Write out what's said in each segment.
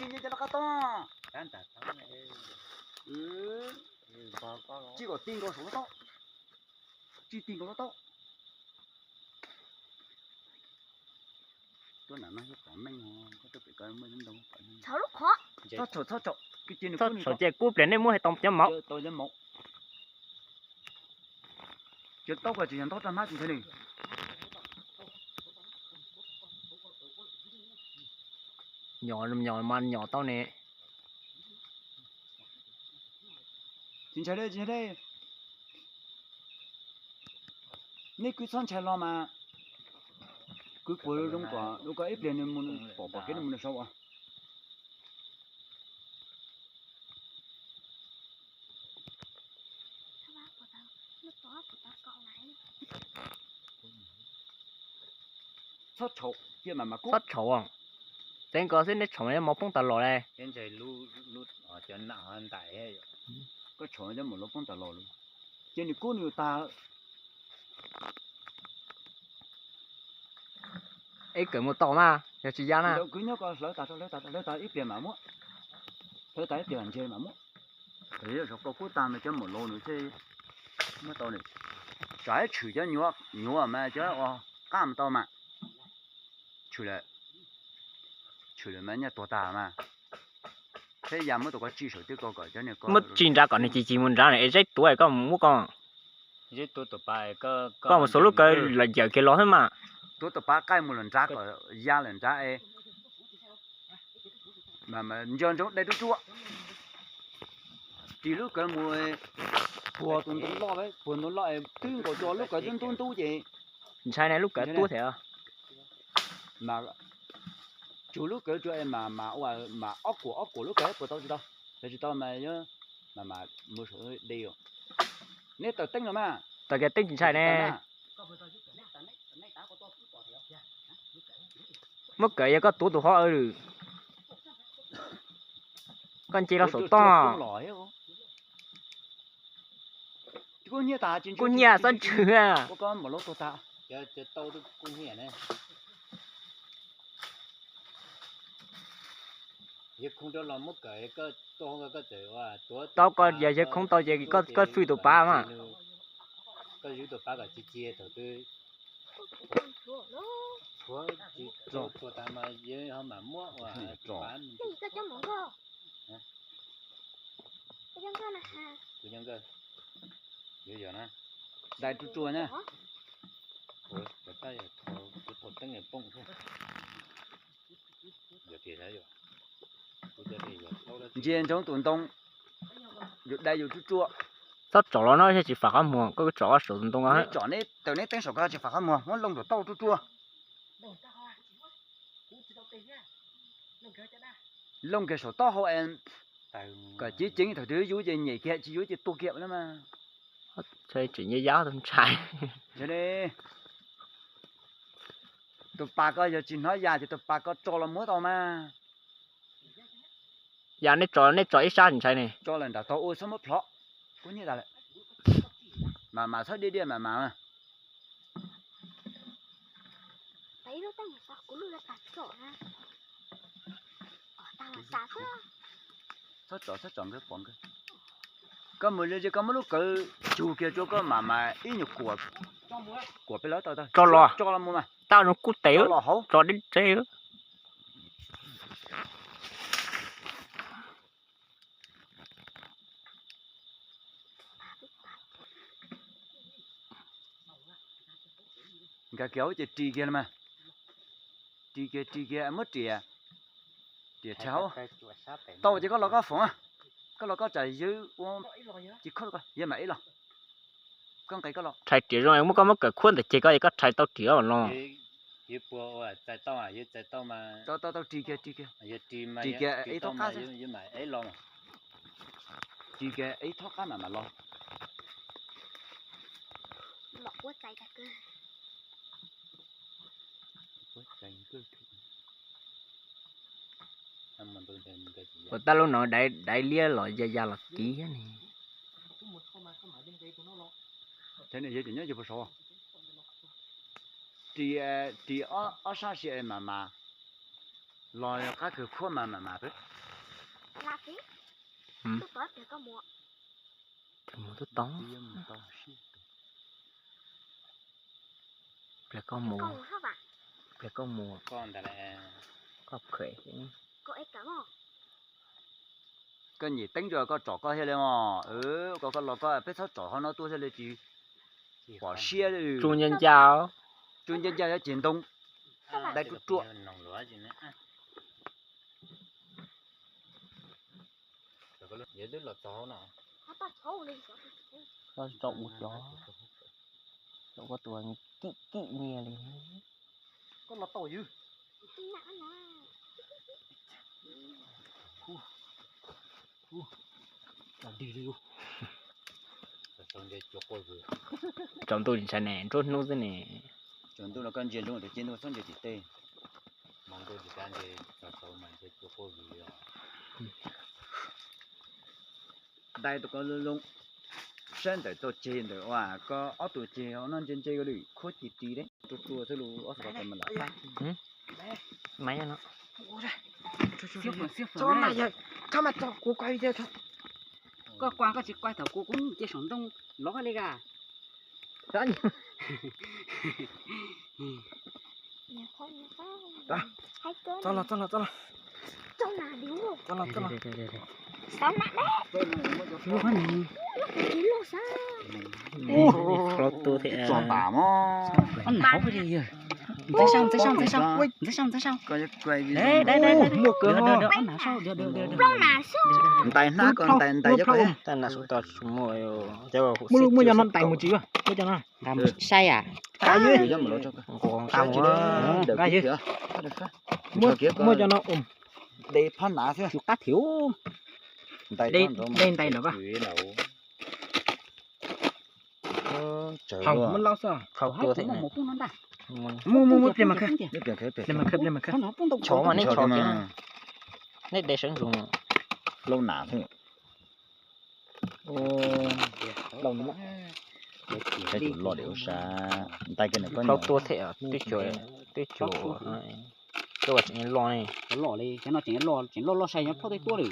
Tsis nce cov no qab toj. Tsis kom ti nkaus saum lub toj. Tsis ti nkaus lub toj. Txhob tshau, txhob tshau, ces kub pliag nej muab hais tau cov mov. Cov taub ko tsis yog ntaub raj hmab tsis ntshai li. Nyom nyom mas nyom tau ne. Tsis ntshai li, tsis ntshai li. Nej kuj txhob ntshai los mas. Kuv puas zoo kom, zoo kom ib pliag nws mus pom pom kev nws mus nws saud as. Txhob tshau, txhob tshau. Txeev ko xwb nej tshau mas mov poob tas los li. Koj tshau cov mov poob tas los li. Ces nws kub nws tag. Ib kawm mus tau na, yog tsis ya na. Kwv nyob ko hlawv tas, hlawv tas, hlawv tas ib pliag mam muab. Hlawv tas ib pliag mam ntse mam muab. Yog koj kub tag mas cov mov laus nws thiaj muab tau li. Tsam ib tshwm cov nyuam mas cov uas qab mus tau mas. Tshwm lawm, tshwm lawm mas nyaj tuag tag mas. Thiab ya muab tus ko tsis saum twb ko kom cov niag ko muab tsis nrad kom nws ci ci mus nrad es zeb tuav koj mus muab koj. Koj mus xuas lub kawg los yawm kiag los xwb mas. Tuav tus pav qaij mus lawm nrad kom ya lawm nrad es. Nco ntsoov dai ruaj ruaj. Ris lub kawg mus, puag tus ntoo loj, puag ntoo loj es twb nkaus rau lub kawg twb ntub ntub ces. Ntshai na lub kawg tuab thiab. Mas tsug lub kawg rua es mas mas ua mas ob kuam ob kuam lub kawg puas tau tsis tau, tsis tau mas yuav mas mas mus saum de. Neb taws teeb los mas. Taws kiag teeb tsis ntshai ne. Muab kawm yog koj tuav tus hov lwm. Koj nce los saum toj. Kub hnyiab xob ntswg. Tau ko yog yawg khoob tau ces koj fwj tus pav mas. Dai ruaj ruaj na. Ntsia ntsoov tus ntoo, yus dai yus ruaj ruaj. Txhob tsom los no tsis fam qhov muag, koj tsom saum tus ntoo. Neb tsom neb taws neb teeb saum ko tsis fam qhov muag, muab looj nram tauj ruaj ruaj. Looj kiag saum taub hau es kom ceev ceev, thaum twg yuav ces nyem kiag, tsis yuav ces tuag kiag mas. Tseem nyob yab tus ntshai. Tus pas ko yog tsis hnov yas ces tus pas ko tso los muab tau mas. Yas nej tso, nej tso ib sab ntshai ne. Tso lawm nram tog ua txhob muab plhov. Kub hnyiab tas lawm. Mas mas txhob diaj diaj mas mas. Txhob tsom, txhob tsom nkawd pom nkawd. Koj mus ze ze koj muab lub kawg cug kiag rua koj mam mas ib nyuag kuam, kuam peb lawv tau tso los, tso los mus mas. Tau no kub tes, tso deb tse. Nkag kiag hauv ces ris kiag los mas. Ris kiag, ris kiag muab riam, riam rhe hauv. Tau ces koj los koj foom, koj los koj tsam yawg ua, tsis khob, yawg mam ib los. Koj nqis koj los. Rhais riam zoo muab koj muab kawm khuab ntawm ceg koj, koj rhais tau riam los. Tau tau tau, ris kiag, ris kiag. Ris kiag ib thob qab xwb. Ris kiag ib thob qab mam mam los. Ua tab lub no daiv liab los ya ya los kiv thiab ne. Ris, ris ob sab si mas mas. Los qab kawg khuab mas mam mam peb. Tus mus tub too. Pliag koj mus, pliag koj mus, koj phem. Koj nyem teeb ntsa koj tsom koj thiaj li os. Koj, koj los koj peb txhob tsom hauv no tuaj thiaj li tsis pom siab li. Tsuj ncaj ncaj, tsuj ncaj ncaj yuav ceg ntoo. Dai ruaj ruaj. Koj tso ua cov, tso koj tus kim kim nyias li. Koj los tau ywg. Tsaus ntuj ntshai ne, nruab hnub xwb ne. Tsaus ntuj los koj ntsia zoo tus ci ntuj txhob ntsia tim tej. Hmo ntuj tsis kav ntse, tsaus ntuj mas ntshai cua quaj vwm li os. Dai tus ko zoo zoo, saib ntawm tau ceg ntawm uas koj ob tug ceg no ntse ntse li khuab ci ris deb, tua tua xwb los ob tug ko mas lam. Maiv no. Tso mas, tso mas, tso kuv kuv video tso. Koj kuaj koj tsis kuaj thaum kuv kuv mus cia saum ntoo lov li ka. Txo los, txo los, txo los. Txo los, txo los. Lub qab ni. Ua, hlob tuaj thiab. Ob nam hauv li yog. Ntxeev saum, ntxeev saum, ntxeev saum, ntxeev saum, ntxeev saum. Muaj kawg. Ob nam saum. Ntais hnab ko, ntais, ntais cov ko. Muaj lub, muaj cov no ntais mus tsis yuav, muaj cov no. Nqa mus saib yam. Nqa mus, nqa mus. Muaj cov no, de phab nav xwb. Tsum qab thiab. Ntais, de ntais lawm. Hauv muab laub xwb. Hauv tua thiab. Muaj, muaj, muaj pliag mas khawb, pliag mas khawb, pliag mas khawb. Chov mas nej chov kiag, nej de sawv ntsoov. Laub nas thiab. Laub nas. Saib tus loj diam ua sa. Ntais kiag nws. Laub tua thiab, twb cuag, twb cuag, twb ua tseem loj ne. Loj li, cov no tseem loj, tseem loj loj sai nyob plhoj tej tuab li.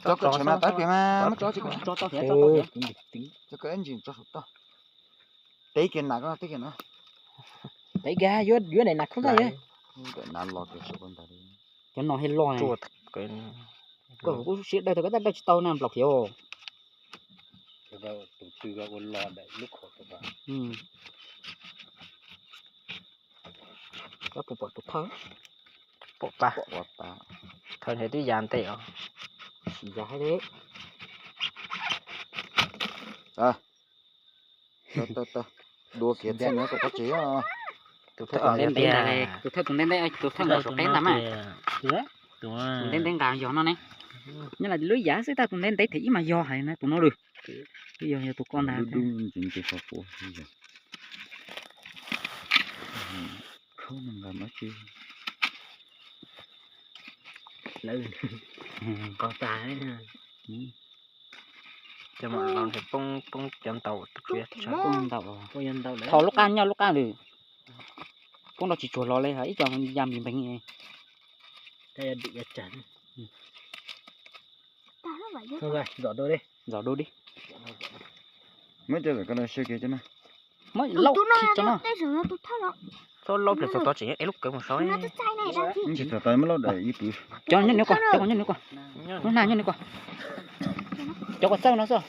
Tso koj tshav mas tab pliag mas muab tso tsis, tso tau thiab, tso tau thiab. Tso koj ib ntsis tso saum toj. Teb kiag nas ko, teb kiag no. Teb kiag, yuav daim nas khoob ntag. Daim nas los kiag saum ko ntag. Cov no thiaj loj ne. Koj kuj siab dawb tau, koj tab dawb tsis tau na nplaum khiav. Tus twg ua lo daim lub khaum. Koj puas pom tus thawj? Pom pas. Thawj ntshe twb ya ntej os. Tsis ya li. Dua kiag txheej no kom pov tseg. Tus thawj tus nteb nteb, tus thawj tus nteb nteb, tus thawj nqa saum qeb ntag mas. Tus nteb nteb nqa yog no ne. Nyob lawm lub yav xwb tab tus nteb nteb them ib mas yog hais na tus no lawm. Twb yog, yog tus ko ntag. Dub ntsis ntsis qhov quav. Khaub no nqa dab tsi? Lawv nqos tas. Cov mam los nrhiav poob, poob cov ntaus. Poob ntaus, poob cov ntaus lawm. Thaum lub qab nyob lub qab lawm. Poob ntaus tsis tsuag los li, ib co ya npis npees. Zom dua li, zom dua li. Muab cov lawm ko los siab kiag cov no. Muab laub khi tso no. Txhob laub pliag txog tod tseem es lub kawv mus saud. Tsis txog tod muab laub daim ib pwv. Cov nyob nws ko, cov ko nyob nws ko. Lub hna nyob nws ko. Cov ko txawj no xwb.